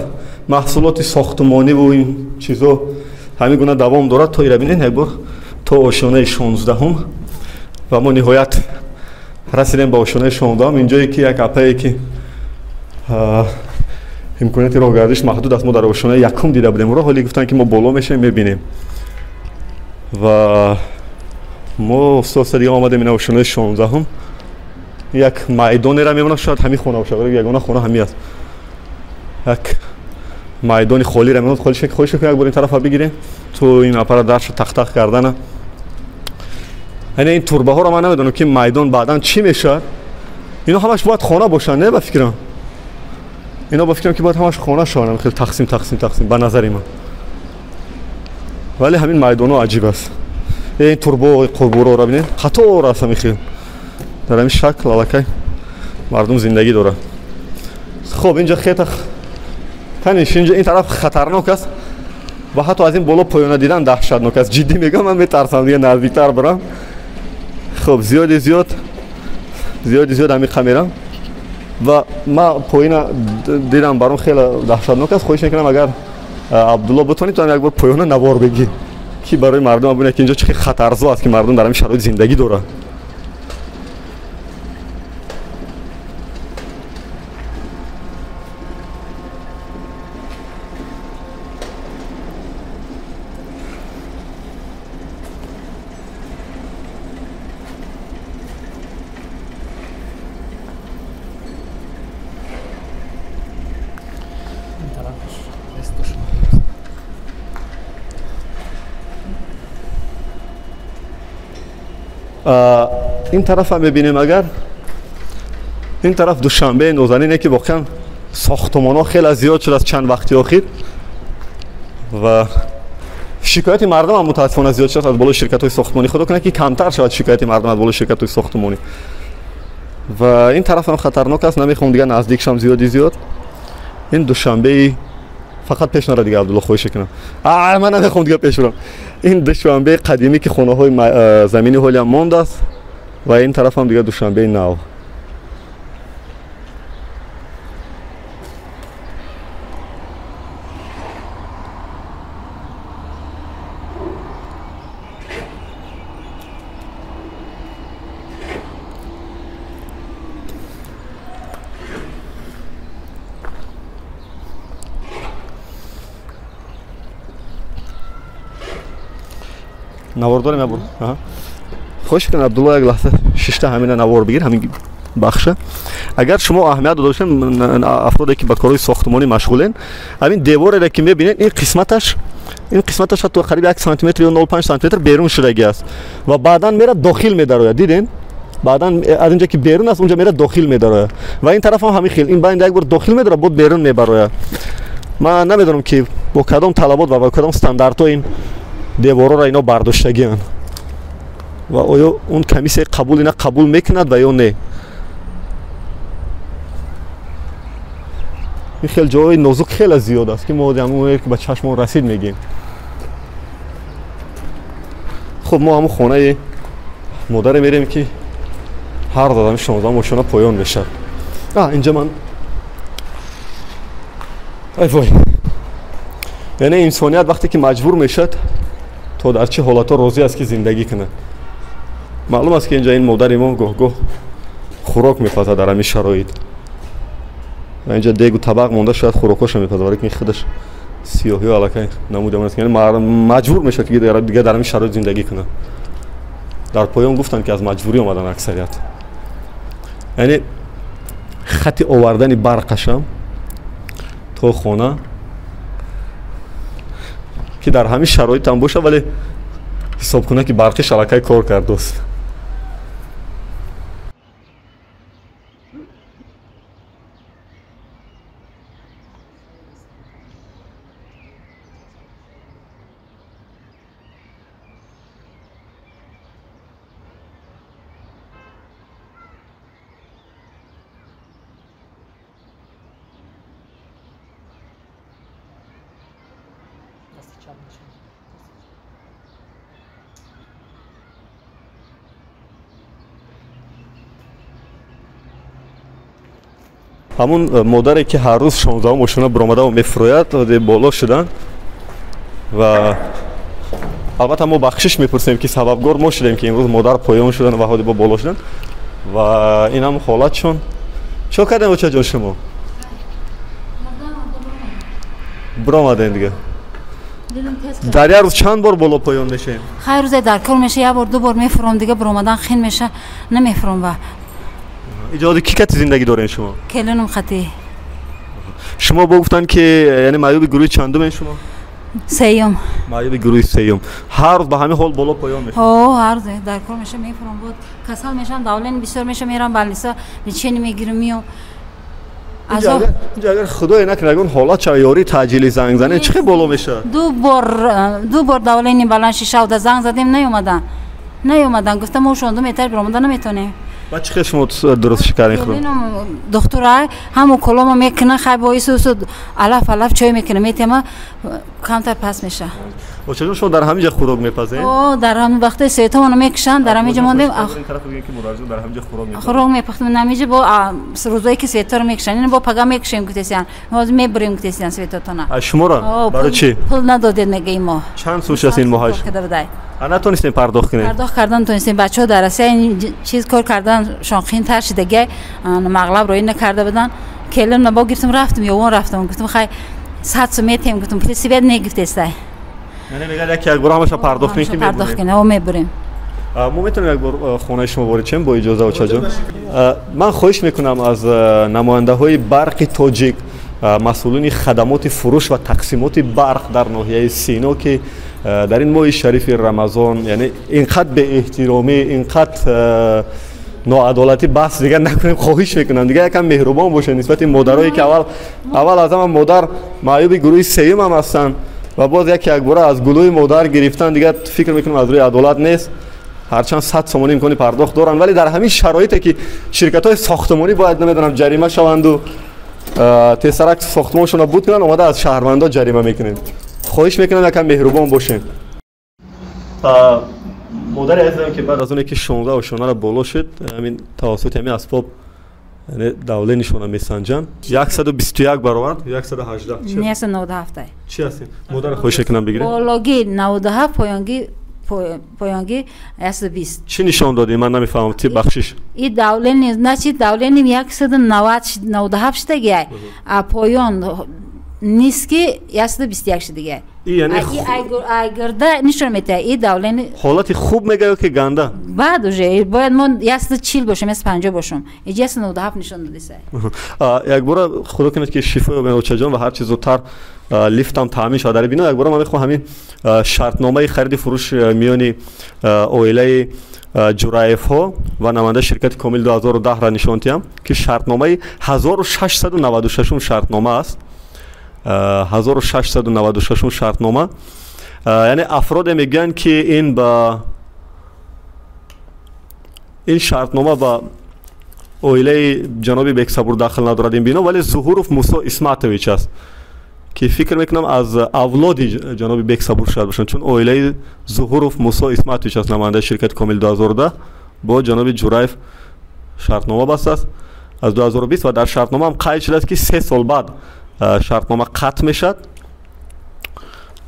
маҳсулоти сохтмониву ин чизо ҳамин гуна давом дорад то ира бинед як бор то ошёнаи 16-ум ва мо ниҳоят расидем ба ошёнаи 16-ум, инҷое ки як апае ки имконияти роҳгардиш маҳдуд аст, мо дар ошёнаи якум дида будем ӯро, ҳоле гуфтанд ки мо боло мешавем, мебинем. Ва мо оста-оста дига омадем ина ошёнаи 16-ум. Як майдонеро мемонад, шояд ҳамин хона бошад, ягона хона ҳамин аст. Як майдони холиро мемонад, хоҳиш мекунем як бор ин тарафа бигирем то ин аппарат даршу тахтах кардана. Яъне ин турбаҳоро ман намедонам ки майдон баъдан чӣ мешавад. Ино ҳамаш бояд хона бошанд, не ба фикрам? Ино ба фикрам ки бояд ҳамаш хона шаванд, хеле тақсим тақсим тақсим ба назари ман. Вале ҳамин майдонҳо аҷиб аст. Ин турбо қубурҳоро бинед, қатор аст ҳамин хел. Дар ҳамин шакл аллакай мардум зиндагӣ дорад. Хоб инҷа хета таниш, инҷа ин тараф хатарнок аст ва ҳатто аз ин боло поёна дидан даҳшатнок аст. Ҷиддӣ мегӯям, ман метарсам дига наздиктар барам. Хоб зиёди зиёд зиёди зиёд ҳамин қамерам ва ман поёна дидам, баром хеле даҳшатнок аст. Хоҳиш мекунам агар Абдулло бутонӣ ту ҳам як бор поёна навор бигӣ ки барои мардум бибинад ки инҷо чӣ хел хатарзо аст ки мардум дар ҳамин шароит зиндагӣ дорад. Ин тараф ҳам мебинем, агар ин тараф Душанбе нозанине ки воқеан сохтмонҳо хеле зиёд шудааст чанд вақти охир ва шикояти мардум ҳам мутаассифона зиёд шудааст аз болои ширкатҳои сохтмонӣ. Худо кунад ки камтар шавад шикояти мардум аз болои ширкатҳои сохтмонӣ. Ва ин тараф ҳам хатарнок аст, намехоҳам дига наздик шавам зиёди зиёд. Ин Душанбеи фақат пеш нара дига Абдулло, хоҳиш мекунам. Ман намехоҳам дига пеш барам. Ин Душанбеи қадимӣ ки хонаҳои заминӣ ҳолиам мондааст ва ин тараф ҳам дига Душанбеи нав. Навор дорем я бор. Хоҳиш мекунам Абдулло як лаҳза шишта ҳамина навор бигир, ҳамин бахша. Агар шумо аҳамият дода бошед, афроде ки ба корҳои сохтмонӣ машғулен, ҳамин деворе ки мебинед, ин қисматаш ҳатто қариб 1 сантиметр ё 0,5 сантиметр берун шудагӣ аст ва баъдан мерад дохил медарояд. Диден? Баъдан аз инҷа ки берун аст, унҷа мерад дохил медарояд. Ва ин тараф ҳам ҳамин хел, ин баъд як бор дохил медарояд, боз берун мебарояд. Ман намедонам ки бо кадом талабот ва бо кадом стандартҳо ин деворҳоро ино бардоштагианд ва оё он комиссияи қабул ина қабул мекунад ва ё не. Ин хел ҷойҳои нозук хеле зиёд аст ки мо ҳамон ки ба чашмон расид мегӯем. Хуб, мо ҳамон хонаи модаре мерем ки ҳар додами 16 ошёна поён мешавад. Инҷа ман ай вой, яъне инсоният вақте ки маҷбур мешавад, то дар чӣ ҳолатҳо розӣ аст ки зиндагӣ кунад. Маълум аст, ки инҷа ин модари мо гоҳ-гоҳ хӯрок мепазад дар ҳамин шароит. Ва инҷа дегу табақ монда, шояд хӯрокҳоша мепазад, вале ки худаш сиёҳиё аллакай намуди он аст, яъне маҷбур мешавад, ки дигар дар ҳамин шароит зиндагӣ кунад. Дар поён гуфтанд, ки аз маҷбурӣ омадан аксарият. Яъне хати овардани барқашам то хона, ки дар ҳамин шароитам боша, вале ҳисоб кунад, ки барқиш аллакай кор кардааст. Ҳамун модаре, ки ҳар рӯз 16-ум ошона биромадаву мефурӯяд, боло шуданд. Ва албатта мо бахшиш мепурсем, ки сабабгор мо шудем, ки имрӯз модар поён шуданд ва ҳоди бо боло шуданд. Ва инам ҳолатшон. Чо кардем, очаҷон, шумо биромадем дига? Дар як рӯз чанд бор боло поён мешавем?
Хайр, рӯзе дар кор меша, як бор, ду бор мефуром, дига биромадан хин меша, намефуром. Ва
иҷоди ки кати зиндагӣ дорем шумо?
Келинум хати.
Шумо бо гуфтанд, ки яъне маъюби гурӯҳи чандумем шумо?
Сеюм.
Маъюби гурӯҳи сеюм. Ҳар рӯз ба ҳамин ҳол боло поён мешавад?
Ҳо, ҳар рӯз дар кор меша, мефуром, буд касал мешам, давлени бисёр меша, мерам больница, лечение мегирам, миём.
Инҷа агар худое накунад ягон ҳолат шава, ёрии таъҷилӣ занг занед, чӣ хел боло мешавад?
Ду бор давлени баланд шишавда занг задем, наёмадан. Гуфта, мо 16 метр биромада наметонем.
Ба чӣ хел шумо дуруст кардем худ?
Духтура ҳам уколомо мекунад, хай бо исусу алаф алаф чой мекунад, метема, камтар пас меша.
Очаҷон, шумо дар ҳамин ҷа хӯрок мепазед?
О, дар ҳамин вақте светомоно мекушанд, дар ҳамин ҷо мондем. Хӯрок мепахтем ҳамин ҷо, бо рӯзое ки светоро мекушанд, ин бо пага мекушем гуфтесиян. Ҳозир мебурем гуфтесиян светотона.
А шуморо? Барои чӣ?
Пул надодед, мегаи мо.
Чанд сум шуд ин моҳаш? Натонистем пардохт кунем?
Пардохт кардан тонистем. Бачаҳо дар Россия ин чиз кор карданшон қиинтар шидаги, мағлаб роӣ накарда буданд. Келин бо гирифтам, рафтам, ёвон рафтам, гуфтам, хай 100 сум метем, гуфтам, пули свет негифтестай.
Яъне мегӯяд, як як бор ҳамаша пардохт кунем, ки
пардохт кунем, мебурем.
Мо метавонем як бор хонаи шумо ворид шавем бо иҷоза, очаҷон? Ман хоҳиш мекунам аз намояндаҳои барқи тоҷик, масъулини хадамоти фурӯш ва тақсимоти барқ дар ноҳияи Сино, ки дар ин моҳи шарифи Рамазон, яъне инқадр беэҳтиромӣ, инқадр ноадолатӣ баҳс дигар накунем. Хоҳиш мекунам, дигар якам меҳрубон бошед нисбати модарое, ки аввал аз ҳама модар маъюби гурӯҳи сеюм ҳам ҳастанд ва боз як якбора аз гулӯи модар гирифтан, дигар фикр мекунам, аз рӯи адолат нест. Ҳарчанд 100 сомонӣ имкони пардохт доранд, вале дар ҳамин шароите, ки ширкатҳои сохтмонӣ бояд, намедонам, ҷарима шаванду тезтарак сохтмоншонро буд кунанд, омада аз шаҳрвандо ҷарима мекунем. Хоҳиш мекунам, якам меҳрубон бошем. Модари азизам, ки баъд аз оне ки 16 ошонаро боло шуд, ҳамин тавассути ҳамин асбоб, яъне давленишона месанҷанд, 121 баровард, 118.
197.
Чӣ ҳастем? Модарро хоҳиш мекунам, бигиред.
Бологӣ 97, поёнгӣ 120.
Чӣ нишон додӣ? Ман намефаҳмам, ти бахшиш.
И давлени, значит, давлени 197 шудагиай, а поён ниски 121 шудагиай. Айгирда нишон метиҳад и давлени.
Ҳолати хуб мега ё ки ганда?
Баъд уже бояд мо 140 бошем, 150 бошем, иҷа 197 нишон додисай.
Якбора худо кунад, ки шифо ёбем, очаҷон, ва ҳарчи зудтар лифтам таъмин шавад дар бино. Якбора ман мехоҳам ҳамин шартномаи хариди фурӯш миёни оилаи Ҷураевҳо ва намояндаи ширкати Комил 2010-ра нишон диҳам, ки шартномаи 1696 шартнома аст. 1696 шартнома. Яъне афроде мегӯянд, ки ин ба ин шартнома ба оилаи ҷаноби Бексабур дахл надорад ин бино, вале Зуҳуров Мусо Исматович аст, ки фикр мекунам, аз авлоди ҷаноби Бексабур шояд бошанд, чун оилаи Зуҳуров Мусо Исматович аст, намояндаи ширкати Комил 2010 бо ҷаноби Ҷураев шартнома бастааст. Аз 2020 ва дар шартнома ҳам қайд шудааст, ки 3 сол баъд шартнома қатъ мешавад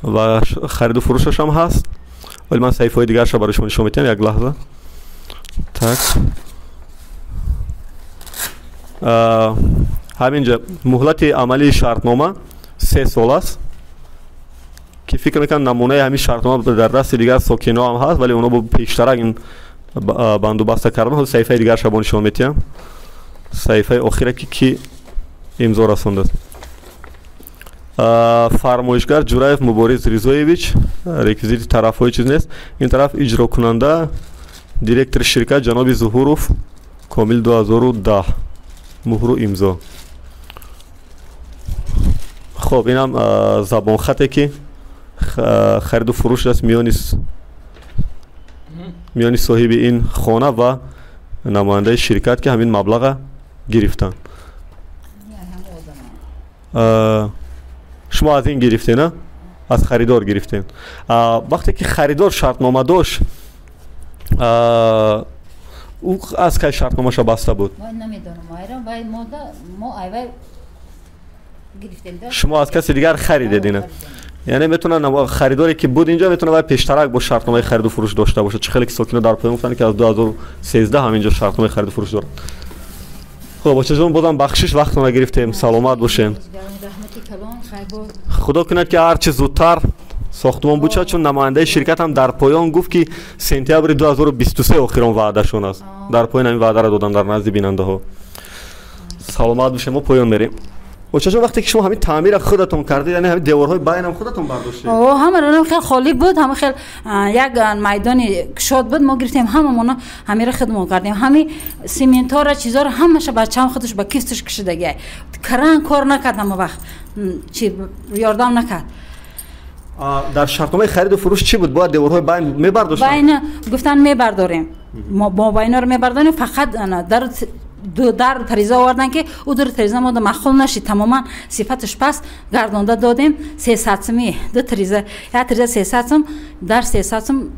ва хариду фурӯшаш ҳам ҳаст. Вале ман саҳифаҳои дигарашро барои шумо нишон медиҳам. Як лаҳза. Так, ҳаминҷа муҳлати амалии шартнома 3 сол аст, ки фикр мекунам намунаи ҳамин шартнома дар дасти дигар сокино ҳам ҳаст, вале онҳо бо пештарак ин банду баста кардан. Ҳозир саҳифаи дигарашро бо нишон медиҳам, саҳифаи охира, ки имзо расондааст. Фармоишгар Ҷураев Мубориз Ризоевич, реквизити тарафҳои чиз нест. Ин тараф иҷрокунанда директори ширкат ҷаноби Зуҳуров Комил 2010, муҳру имзо. Хоб, инам забонхате, ки хариду фурӯш аст миёни соҳиби ин хона ва намояндаи ширкат, ки ҳамин маблаға гирифтанд. Шумо аз ин гирифтен, аз харидор гирифтен. Вақте ки харидор шартнома дошт, ӯ аз кай шартномаша баста буд? Шумо аз каси дигар харидед ина? Яъне метавонад харидоре, ки буд инҷо, метавонад вай пештарак бо шартномаи хариду фурӯш дошта бошад. Чӣ хеле ки сокино дар поён гуфтанд, ки аз 2013 ҳаминҷо шартномаи хариду фурӯш дорад. Хуб, бачаҷон, бозам бахшиш, вақтона гирифтем. Саломат бошед. Худо кунад, ки ҳарчи зудтар сохтмон бучад, чун намояндаи ширкат ҳам дар поён гуфт, ки сентябри 2023 охирон ваъдашон аст. Дар поён ҳамин ваъдаро додам дар назди бинандаҳо. Саломат бошед, мо поён мерем. Очаҷон, вақте ки шумо ҳамин таъмира худатон кардед, яъне ҳамин деворҳои байнам худатон бардоштед?
О, ҳамаро хел холӣ буд, ҳама хел як майдони кушод буд, мо гирифтем ҳамамона ҳамира худмон кардем. Ҳами сементҳоро, чизҳоро ҳамаша бачаам худаш ба кифташ кашидагиай. Кран кор накард ҳама вақт, чи ёрдам накард.
Дар шартномаи хариду фурӯш чӣ буд? Бояд деворҳои байн мебардоштанд?
Байна гуфтан мебардорем. Мо байнаро мебардорем, фақат дар ду дар тариза овардан, ки ӯ дар тариза мода маъқул нашид, тамоман сифаташ паст гардонда додем. 300 сум ду тариза, як тариза 300 сум, дар 300 сум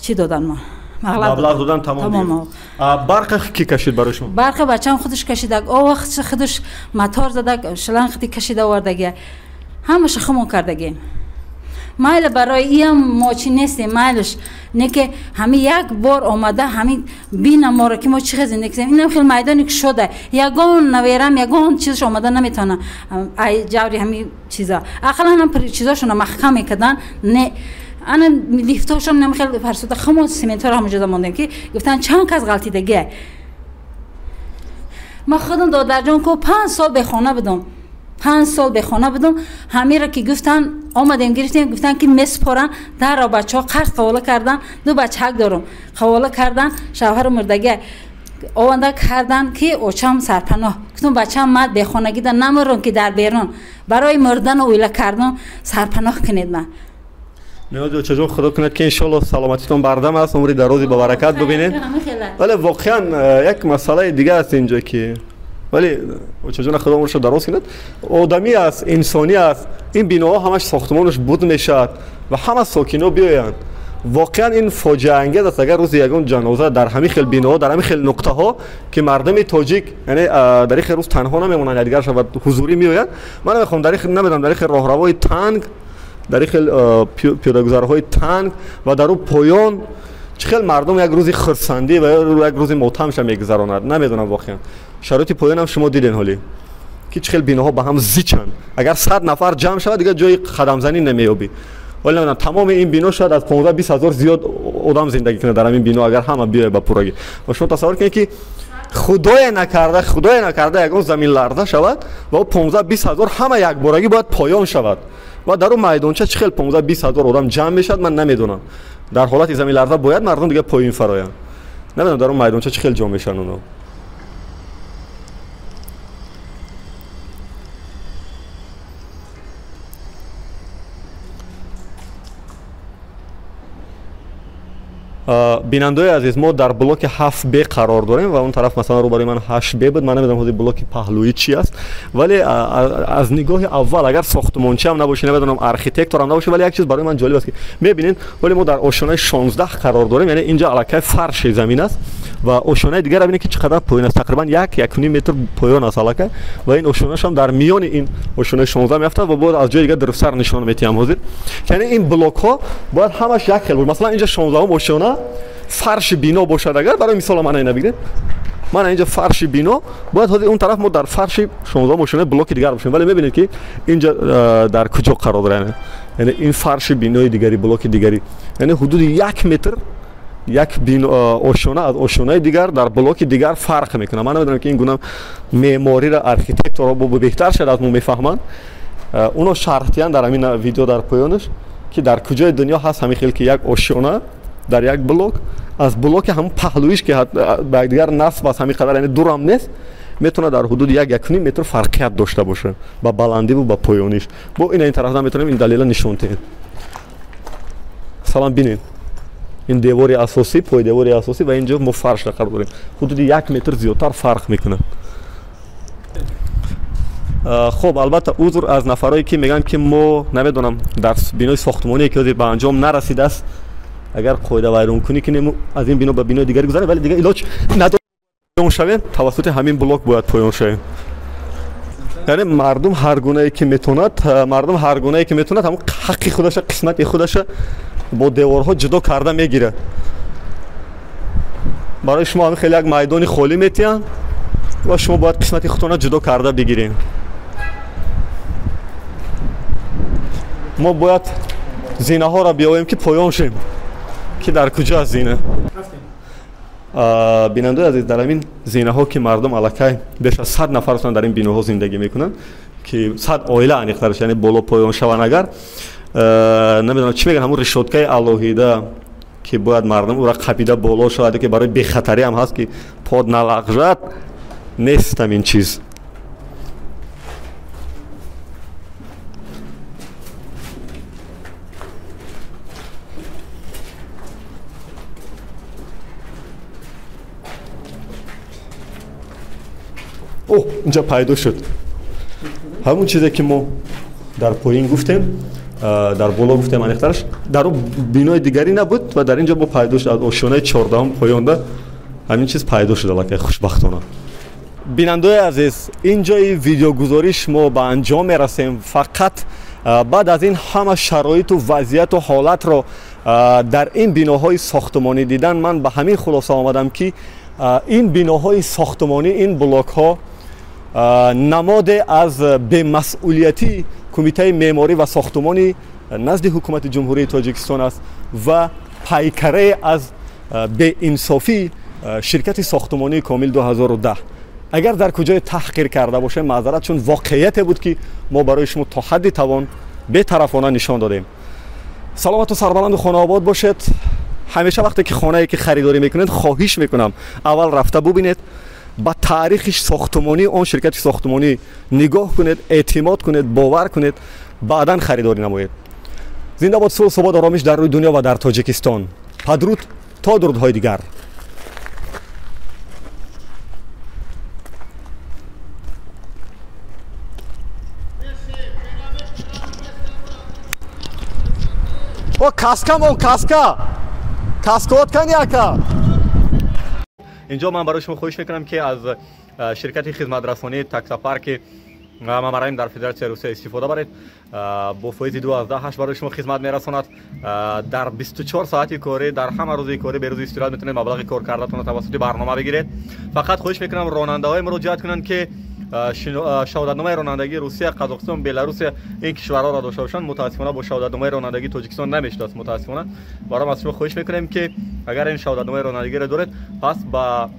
чӣ додан мо
маблағ додан, тамом. Барқа ки кашид барои шумо?
Барқа бачаам худаш кашидак, о вақт худаш мотор задак, шланг худӣ кашида овардаги, ҳамаша хумон кардагем. Майли, барои иам мо чӣ нестем, майлиш не, ки ҳами як бор омада ҳами бина моро, ки мо чӣ хел зиндагӣ кунем. Инам хел майдоне ки шуда, ягон наверам, ягон чизаш омада наметавона ай ҷаври ҳами чиза. Ақаллан ҳам чизошона маҳкам мекардан, не ана лифтошон нам хел фарсуда, хамон сементҳоро ҳамонҷода мондем, ки гуфтан чанд кас ғалтидагия. Ман худам, додарҷон, ку 5 сол бехона будам, 5 сол бехона будам. Ҳамиро ки гуфтан, омадем гирифтем, гуфтан, ки месупоран дарро. Бачаҳо қарз қавола кардан, ду бачаак дорум, қавола кардан, шавҳару мурдагия ованда кардан, ки очам сарпаноҳ. Гуфтам, бачаам, ман бехонагида намурам, ки дар берун барои мурдану оила кардан сарпаноҳ кунед ман.
Ниёзи очаҷон, худо кунад, ки иншоалло саломатитон бардам аст, умри дарози ба баракат бибинед. Вале воқеан як масъалаи дига аст инҷо, ки вале очаҷона, худо умрашро дароз кунад, одамӣ аст, инсонӣ аст. Ин биноҳо ҳамаш сохтмонаш буд мешавад ва ҳама сокино биёянд. Воқеан ин фоҷиаангез аст, агар рӯзи ягон ҷаноза дар ҳамин хел биноҳо, дар ҳамин хел нуқтаҳо, ки мардуми тоҷик, яъне дар ин хел рӯз танҳо намемонанд, якдигар шавад ҳузурӣ меоянд. Ман намехоҳам дар ин, намедонам, дар ин хел роҳравои танг, дар ин хел пиёдагузарҳои танг ва дар ӯ поён чӣ хел мардум як рӯзи хурсандӣ ва як рӯзи мотамша мегузаронад, намедонам воқеан. Шароити поёнам шумо диден ҳолӣ, ки чӣ хел биноҳо ба ҳам зичанд. Агар 100 нафар ҷамъ шавад, дигар ҷои қадамзанӣ намеёбӣ. Вале намедонам, тамоми ин бино шояд аз 15-20 ҳазор зиёд одам зиндагӣ кунад дар ҳамин бино, агар ҳама биёяд ба пуррагӣ. Ва шумо тасаввур кунед, ки худое накарда, худое накарда, ягон заминларза шавад ва 15-20 ҳазор ҳама якборагӣ бояд поён шавад ва дар он майдонча чӣ хел 15-20 ҳазор одам ҷамъ мешавад, ман намедонам. Дар ҳолати заминларза бояд мардум дигар поён фароянд. Намедонам, дар он майдонча чӣ хел ҷо мешаванд онҳо. Бинандаои азиз, мо дар блоки 7Б қарор дорем ва он тараф масалан рӯбарӯи ман 8Б буд. Ман намедонам, ҳозир блоки паҳлӯӣ чӣ аст, вале аз нигоҳи аввал, агар сохтмончи ҳам набошӣ, намедонам, архитектор ҳам набошӣ, вале як чиз барои ман ҷолиб аст, ки мебинед, вале мо дар ошёнаи 16 қарор дорем, яъне инҷа аллакай фарши замин аст. Ва ошёнаи дигар бинед, ки чӣ қадар поён аст, тақрибан 1-1.5 метр поён аст аллакай. Ва ин ошёнаш ҳам дар миёни ин ошёнаи 16 меафтад ва бояд аз ҷои дигар дурусттар нишон метиҳам ҳозир. Яъне ин блокҳо бояд ҳамаш як хел бошад. Масалан, инҷа 16 ошёна фарши бино бошад, агар барои мисол мана ина бигиред, мана инҷа фарши бино бояд ҳозир он тараф мо дар фарши 16 ошёнаи блоки дигар бошем, вале мебинед, ки инҷа дар куҷо қарор дорад. Яъне ин фарши бинои дигари, блоки дигари, яъне ҳудуди 1 метр як ошёна аз ошёнаи дигар дар блоки дигар фарқ мекунад. Ман намедонам, ки ин гуна меъмориро архитекторҳо беҳтар шояд аз мо мефаҳманд, уно шарҳ диҳанд дар ҳамин видео дар поёнаш, ки дар куҷои дунё ҳаст ҳамин хел, ки як ошёна дар як блок аз блоки ҳамон паҳлӯиш, ки ба якдигар насб аст, ҳамин қадар, яъне дурам нест, метавонад дар ҳудуди 1-1.5 метр фарқият дошта бошад ба баландиву ба поёниш. Бо ин тарафда метавонем ин далела нишон диҳем. Масалан, бинед, ин девори асосӣ, пойдевори асосӣ, ва инҷо мо фаршра қарор дорем, ҳудуди 1 метр зиёдтар фарқ мекунад. Хуб, албатта, узр аз нафарое, ки мегӯянд, ки мо намедонам дар бинои сохтмоние, ки ҳозир ба анҷом нарасидааст, агар қоидавайронкунӣ кунем, аз ин бино ба бинои дигаре гузарем, вале дигар илоҷ надорем, поён шавем, тавассути ҳамин блок бояд поён шавем. Яъне мардум ҳар гунае ки метавонад, мардум ҳар гунае ки метавонад, ҳамон ҳаққи худаша, қисмати худаша бо деворҳо ҷудо карда мегирад. Барои шумо ҳамин хеле як майдони холӣ метиҳанд ва шумо бояд қисмати худтонро ҷудо карда бигиред. Мо бояд зинаҳоро биёвем, ки поён шем, ки дар куҷо аст зина. Бинандаои азиз, дар ҳамин зинаҳо, ки мардум аллакай беш аз 100 нафар ҳастанд, дар ин биноҳо зиндагӣ мекунанд, ки 100 оила аниқтараш, яъне боло поён шаванд, агар намедонам чӣ мегӯянд, ҳамун решоткаи алоҳида, ки бояд мардум ӯра қапида боло шавад, ки барои бехатарӣ ҳам ҳаст, ки под налағжад, нест ҳамин чиз. О, инҷа пайдо шуд ҳамун чизе, ки мо дар поин гуфтем, дар боло гуфтем, аниқтараш дар он бинои дигарӣ набуд ва дар ин ҷо бо пайдо шуд. Аз ошёнаи 14 поёнда ҳамин чиз пайдо шуд аллакай, хушбахтона. Бинандаои азиз, ин ҷои видеогузориш мо ба анҷом мерасем. Фақат баъд аз ин ҳама шароиту вазъияту ҳолатро дар ин биноҳои сохтмонӣ дидан, ман ба ҳамин хулоса омадам, ки ин биноҳои сохтмонӣ, ин блокҳо намоде аз бемасъулиятии кумитаи меъморӣ ва сохтмони назди ҳукумати Ҷумҳурии Тоҷикистон аст ва пайкарае аз беинсофии ширкати сохтмонии Комил 2010. Агар дар куҷое таҳқир карда бошем, маъзарат, чун воқеияте буд, ки мо барои шумо то ҳадди тавон бетарафона нишон додем. Саломату сарбаланду хонаобод бошед. Ҳамеша вақте ки хонае ки харидорӣ мекунед, хоҳиш мекунам, аввал рафта бубинед, ба таърихи сохтмонии он ширкати сохтмонӣ нигоҳ кунед, эътимод кунед, бовар кунед, баъдан харидорӣ намоед. Зинда бод сулҳ, субот, оромиш дар рӯи дунё ва дар Тоҷикистон. Падруд то дурудҳои дигар. О, каска мон, каска каскот кани ака. Инҷо ман барои шумо хоҳиш мекунам, ки аз ширкати хизматрасонии таксопарки Мамараим дар Федератсияи Русия истифода баред. Бо фоизи 2,8 барои шумо хизмат мерасонад. Дар 24 соати корӣ, дар ҳама рӯзи корӣ, берӯзи истироҳат метавонед маблағи кор кардатонро тавассути барнома бигиред. Фақат хоҳиш мекунам, ронандаҳое муроҷиат кунанд, ки шаҳодатномаи ронандагии Русия, Қазоқистон, Беларусия, ин кишварҳоро дошта бошанд. Мутаассифона, бо шаҳодатномаи ронандагии Тоҷикистон намешудааст, мутаассифона. Баром аз шумо хоҳиш мекунем, ки агар ин шаҳодатномаи ронандагиро доред, пас ба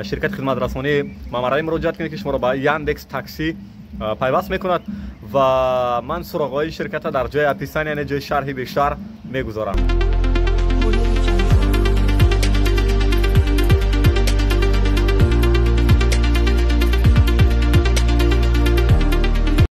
ширкати хизматрасонии Мамараим муроҷиат кунед, ки шуморо ба Яндекс Такси пайваст мекунад, ва ман суроғҳои ширката дар ҷои описания, яъне ҷои шарҳи бештар мегузорам.